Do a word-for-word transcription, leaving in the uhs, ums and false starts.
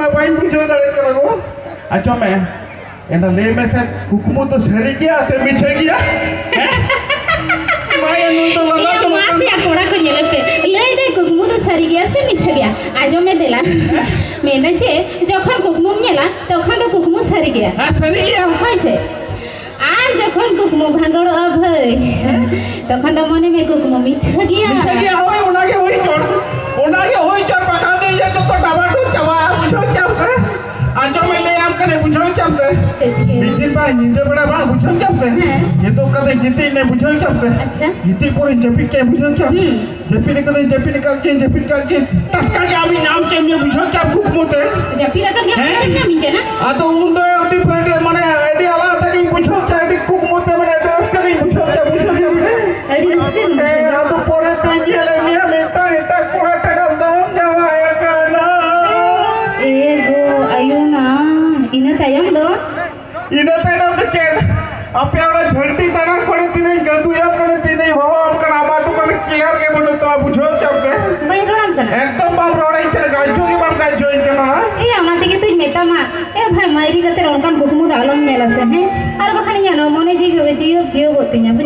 ᱵᱟᱹᱧ ᱵᱩᱡᱷᱟᱹᱣ ᱫᱟᱲᱮᱭᱟᱜ ᱠᱟᱱᱟ ᱜᱚ᱾ ᱟᱸᱡᱚᱢ ᱢᱮ, ᱮᱱᱟ ᱞᱟᱹᱭ ᱢᱮᱥᱮ, ᱠᱩᱠᱢᱩ ᱫᱚ ᱥᱟᱹᱨᱤ ᱜᱮᱭᱟ ᱥᱮ ᱢᱤᱪᱷᱟᱹ ᱜᱮᱭᱟ? ᱦᱮᱸ? ᱢᱟᱭᱟ, ᱱᱩᱭ ᱫᱚ ᱞᱟᱸᱫᱟ ᱤᱭᱟᱹ, ᱪᱟᱵᱟᱜ ᱢᱟᱥᱮ ᱠᱟᱱᱟ᱾ ᱭᱟ, ᱠᱚᱲᱟ ᱠᱚ ᱧᱮᱞᱮ ᱯᱮ, ᱞᱟᱹᱭ ᱫᱟᱭ ᱠᱩᱠᱢᱩ ᱫᱚ ᱥᱟᱹᱨᱤ ᱜᱮᱭᱟ ᱥᱮ ᱢᱤᱪᱷᱟᱹ ᱜᱮᱭᱟ? ᱟᱸᱡᱚᱢ ᱢᱮ ᱫᱮᱞᱟ, ᱢᱮᱱᱟ ᱡᱮ ᱡᱚᱠᱷᱚᱱ ᱠᱩᱠᱢᱩᱢ ᱧᱮᱞᱟ ᱛᱚᱠᱷᱚᱱ ᱫᱚ ᱠᱩᱠᱢᱩ ᱥᱟᱹᱨᱤ ᱜᱮᱭᱟ᱾ ᱦᱮᱸ, ᱥᱟᱹᱨᱤ ᱜᱮᱭᱟ᱾ ᱦᱳᱭ ᱥᱮ, ᱟᱨ ᱡᱚᱠᱷᱚᱱ ᱠᱩᱠᱢᱩ ᱵᱷᱟᱸᱫᱚᱲᱚᱜᱼᱟ ᱵᱷᱟᱹᱭ, ᱛᱚᱠᱷᱚᱱ ᱫᱚ ᱢᱚᱱᱮ ᱢᱮ ᱠᱩᱠᱢᱩ ᱢᱤᱪᱷᱟᱹ ᱜᱮᱭᱟ᱾ ᱢᱤᱪᱷᱟᱹ ᱜᱮᱭᱟ, ᱦᱳᱭ, ᱚᱱᱟ ᱜᱮ ᱦᱩᱭ ᱪᱚᱲ, ᱚᱱᱟ ᱜᱮ ᱦᱩᱭ ᱪᱚᱲ, ᱵᱟᱠᱷᱟᱱ ᱫᱚ ᱤᱧᱟᱹᱜ ᱡᱚᱛᱚ ᱰᱟᱢᱟᱰᱳᱞ ᱪᱟᱵᱟᱜᱼᱟ, ᱵᱩᱡᱷᱟᱹᱣ ᱠᱮᱫᱟᱢ ᱥᱮ? ᱟᱸᱡᱚᱢ ᱢᱮ, ᱞᱟᱹᱭᱟᱢ ᱠᱟᱹᱱᱟᱹᱧ, ᱵᱩᱡᱷᱟᱹᱣ ᱠᱮᱫᱟᱢ ᱥᱮ? ᱪᱮᱫ ᱪᱤᱠᱟᱹᱭᱮᱱᱟ? ᱢᱤᱫ ᱫᱤᱱ ᱵᱟᱝ ᱧᱤᱫᱟᱹ ᱵᱮᱲᱟ ᱵᱟᱝ, ᱵᱩᱡᱷᱟᱹᱣ ᱠᱮᱫᱟᱢ ᱥᱮ? ᱦᱮᱸ᱾ ᱱᱤᱛᱚᱜ ᱠᱟᱛᱮ ᱜᱤᱛᱤᱡ ᱱᱮ, ᱵᱩᱡᱷᱟᱹᱣ ᱠᱮᱫᱟᱢ ᱥᱮ? ᱟᱪᱪᱷᱟ᱾ ᱜᱤᱛᱤᱡ ᱯᱚᱨᱮ ᱡᱟᱹᱯᱤᱫ ᱠᱮᱫ, ᱵᱩᱡᱷᱟᱹᱣ ᱠᱮᱫᱟᱢ? ᱦᱩᱸ᱾ ᱡᱟᱹᱯᱤᱫ ᱠᱟᱫᱟᱹᱧ, ᱡᱟᱹᱯᱤᱫ ᱟᱠᱟᱫ ᱜᱤᱭᱟᱹᱧ, ᱡᱟᱹᱯᱤᱫ ᱟᱠᱟᱫ ᱜᱤᱭᱟᱹᱧ, ᱴᱟᱴᱠᱟ ᱜᱮ ᱟᱢᱤᱧ ᱧᱟᱢ ᱠᱮᱫ ᱢᱮᱭᱟ, ᱵᱩᱡᱷᱟᱹᱣ ᱠᱮᱫᱟᱢ ᱠᱩᱠᱢᱩ ᱛᱮ? ᱡᱟᱹᱯᱤᱫ ᱟᱠᱟᱫ ᱜᱮᱭᱟᱢ, ᱦᱮᱸ? ᱧᱟᱢᱤᱧ ᱠᱟᱱᱟ? ᱟᱫᱚ ᱩᱱ ᱫᱚ ᱟᱹᱰᱤ ᱯᱨᱮᱰ ᱢᱟᱱᱮ ᱟᱹᱰᱤ ᱟᱞᱟᱫᱟ ᱜᱤᱧ ᱵᱩᱡᱷᱟᱹᱣ ᱠᱮᱫᱟ, ᱟᱹᱰᱤ ᱠᱩᱠᱢᱩ ᱛᱮ ᱢᱟᱱᱮ ᱟᱹᱰᱤ ᱨᱟᱹᱥᱠᱟᱹ ᱜᱤᱧ ᱵᱩᱡᱷᱟᱹᱣ ᱠᱮᱫᱟ, ᱵᱩᱡᱷᱟᱹᱣ ᱠᱮᱫᱟᱢ ᱥᱮ? ᱟᱹᱰᱤ ᱨᱟᱹᱥᱠᱟᱹ ᱜᱮᱢ ᱵᱩᱡᱷᱟᱹᱣ ᱠᱮᱫᱟ᱾ ᱟᱫᱚ ᱯᱚᱨᱮ ᱛᱮᱧ ᱧᱮᱞᱮᱫ ᱢᱮᱭᱟ ᱢᱤᱫᱴᱟᱝ ᱮᱴᱟᱜ ᱠᱚᱲᱟ ᱴᱷᱮᱱ ᱟᱢ ᱫᱚᱢ ᱡᱟᱶᱟᱭ ᱟᱠᱟᱱᱟ᱾ ᱮ ᱜᱳ ᱟᱭᱳ ᱢᱟ, ᱤᱱᱟᱹ ᱛᱟᱭᱚᱢ ᱫᱚ? ᱤᱱᱟᱹ ᱛᱟᱭᱱᱚᱢ ᱫᱚ ᱪᱮᱫ? ᱟᱯᱮ ᱚᱱᱟ ᱡᱷᱟᱹᱱᱴᱤ ᱛᱟᱲᱟ ᱠᱚᱨᱮ ᱛᱤᱱᱟᱹᱜ ᱜᱟᱹᱫᱩᱭᱟᱢ ᱠᱟᱱᱟ, ᱛᱤᱱᱟᱹᱜ ᱦᱚᱦᱚᱣᱟᱢ ᱠᱟᱱᱟ, ᱟᱢᱟᱜ ᱫᱚ ᱠᱳᱱᱳ ᱠᱮᱭᱟᱨ ᱜᱮ ᱵᱟᱹᱱᱩᱜ ᱛᱟᱢᱟ, ᱵᱩᱡᱷᱟᱹᱣ ᱠᱮᱫᱟᱢ ᱥᱮ? ᱵᱟᱹᱧ ᱨᱚᱲᱟᱢ ᱠᱟᱱᱟ᱾ ᱮᱠᱫᱚᱢ ᱵᱟᱢ ᱨᱚᱲᱟᱹᱧ ᱠᱟᱱᱟ, ᱜᱟᱡᱽᱡᱚ ᱜᱮ ᱵᱟᱢ ᱜᱟᱡᱽᱡᱚᱧ ᱠᱟᱱᱟ᱾ ᱮᱭ, ᱚᱱᱟ ᱛᱮᱜᱮ ᱛᱚᱧ ᱢᱮᱛᱟᱢᱟ, ᱮ ᱵᱷᱟᱭ, ᱢᱟᱹᱭᱨᱤ ᱠᱟᱛᱮ ᱚᱱᱠᱟᱱ ᱠᱩᱠᱢᱩ ᱫᱚ ᱟᱞᱚᱢ ᱧᱮᱞᱟ ᱥᱮ, ᱦᱮᱸ? ᱟᱨ ᱵᱟᱠᱷᱟᱱ ᱤᱧᱟᱹᱜ ᱱᱚᱣᱟ ᱢᱚᱱᱮ ᱡᱤᱣᱤ ᱠᱚᱜᱮ ᱡᱤᱣᱮᱫ ᱡᱤᱣᱮᱫ ᱜᱚᱫ ᱛᱤᱧᱟ, ᱵᱩᱡᱷᱟᱹᱣ?